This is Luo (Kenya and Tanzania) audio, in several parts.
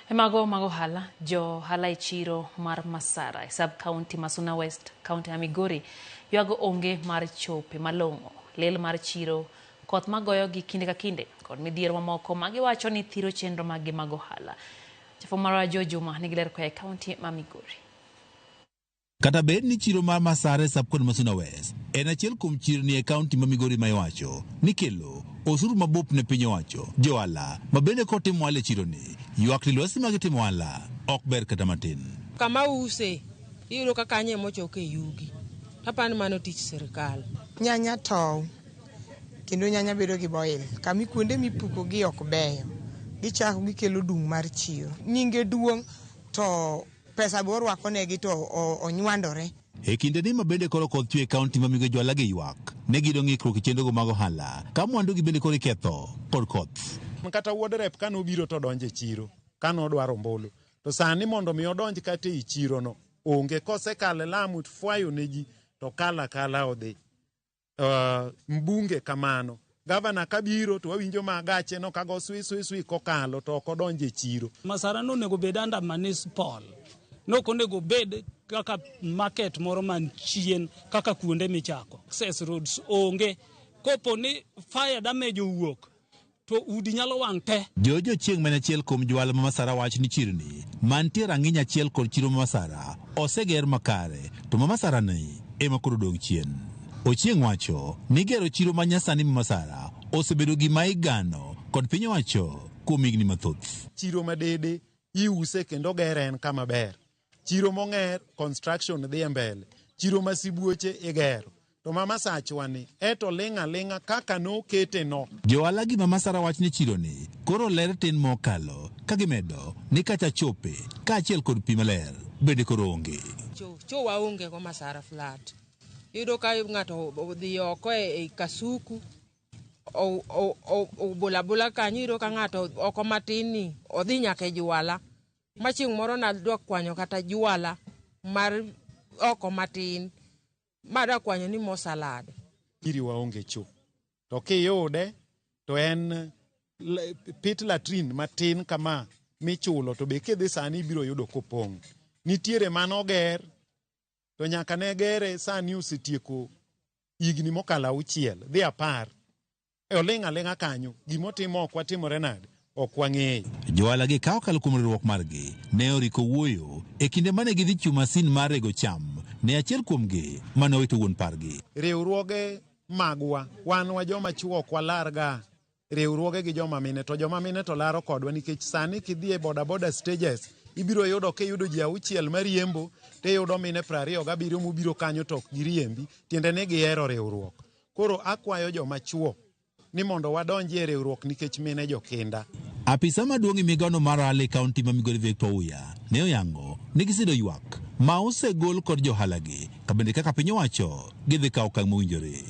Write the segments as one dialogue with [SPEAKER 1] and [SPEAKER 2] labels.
[SPEAKER 1] E mago mag ohala, jo ohala e chiro mar Masara e sub county ma Suna West, county ma Migori, ywago onge mar chope malong'o, lil mar chiro, koth magoyogi kinde ka kinde, kod midhiero mamoko ma giwacho ni thiro chenro maggi mag ohala. Jafwambo marwa Joe Juma nigi ler koa e county ma Migori.
[SPEAKER 2] Kata bed ni chiro mar Masara e sub-county ma Suna West en achiel kuom chirni e kaunti ma Migori ma iwacho ni kelo osuru mabup ne piny owacho, johala ma bende kod timo ohala e chironi ywak ni lwasi ma gitimo ohala ok ber kata matin.
[SPEAKER 3] Kama use iyudo ka kanyo ema ochoke yugi. Tapani mano tich sirkal.
[SPEAKER 4] Nyanya tow kendo nyanya bedo gi boil. Kama kuonde mipuko gi ok beyo. Gichako gikelo dung' mar chiro. Nyinge duong' to pesa be orwako negi to onywandore.
[SPEAKER 2] E kinde ni ma bende koro koth chwe e kaunti ma Migori johala gi ywak ne giyudo ng'ikruok e chenrogo mag ohala ka mwandugi bende koro iketho kod koth.
[SPEAKER 5] Kata wuod rep kane obiro to odonjo e chiro kane odwaro ombulu to sani mondo mi odonj kata ei chirono onge kosekalo e Lamu to fwayo ne ji to kalo akala odhi. Mbunge kamano. Gavana kabiro to wawinjo ma gache no kago swi swi swi kokalo to ok odonj e chiro.
[SPEAKER 6] Masara no onego bed under municipal. No ok onego bed kaka market moro man chien kaka kuonde michako. Access roads onge. Kopo ni fire damage owuok to udi nyalo wang' te.
[SPEAKER 2] George Ochieng' ma en achiel kuom johala ma Masara wacho ni chirni mantie rang'iny achiel kod chiro ma Masara oseger makare to ma Masara ni ema koro odong' chien. Ochieng' wacho ni gero chiro ma nyasani ma Masara osebedo gima igano kod piny owacho kuom higni mathoth.
[SPEAKER 5] Chiro ma Dede iuse kendo ogere en kama ber. Chiro mong'er construction dhi e mbele. Chiro ma Sibuoche igero. To ma Masachwa ni eto ling' aling'a kaka nokete no.
[SPEAKER 2] Johala gi ma Masara wach ni chironi koro ler tin mokalo ka gimedo ni kata chope kaachiel kod pi maler bende koro onge.
[SPEAKER 3] Cho, cho waonge go Masara flat. Iyudo ka ng'ato odhi oko e kasuku obola abola kanyo iyudo ka ng'ato oko matin ni odhi nyaka e juala. Ma chieng' moro nadwa kwanyo kata juala mar oko matin ma kwanyo ni mo salad.
[SPEAKER 5] Iri waonge cho. To kiyude to en pit latrin matin kama michulo to be kidhi sani ibiro yudo kopong'. Nitiere manoger to nyaka ne gere sani osetieko higni mokalo 6 dhi 10. E oling' aling'a kanyo, gimotimo ok watimore nade? Ok wang'eyo.
[SPEAKER 2] Johala gi ka okalo kuom riwruok margi ne oriko wuoyo e kinde mane gidhi chiwo masin mar rego cham ne achiel kuomgi mane owito wuon pargi.
[SPEAKER 5] Riwruoge magwa, wan wa joma chuo ok walarga riwruoge gi joma mine, to joma mine to laro kodwa nikech sani kidhi e boda boda stages ibiro yudo kiyudo ji 6 mariembo tiyudo mine 27 mobiro kanyo to ok giriembi, tiende ni gihero riwruok. Koro akwayo joma chuo ni mondo wadonji e riwruok nikech mine jokinda.
[SPEAKER 2] Apisa maduong' e migawono mar ohala e kaunti ma Migori Victor Ouya ne oyango ni gisedo ywak ma osegol kod johalagi ka bende kaka piny owacho gidhi kawo okang' mowinjore.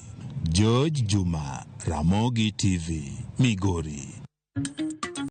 [SPEAKER 2] George Juma, Ramogi TV, Migori.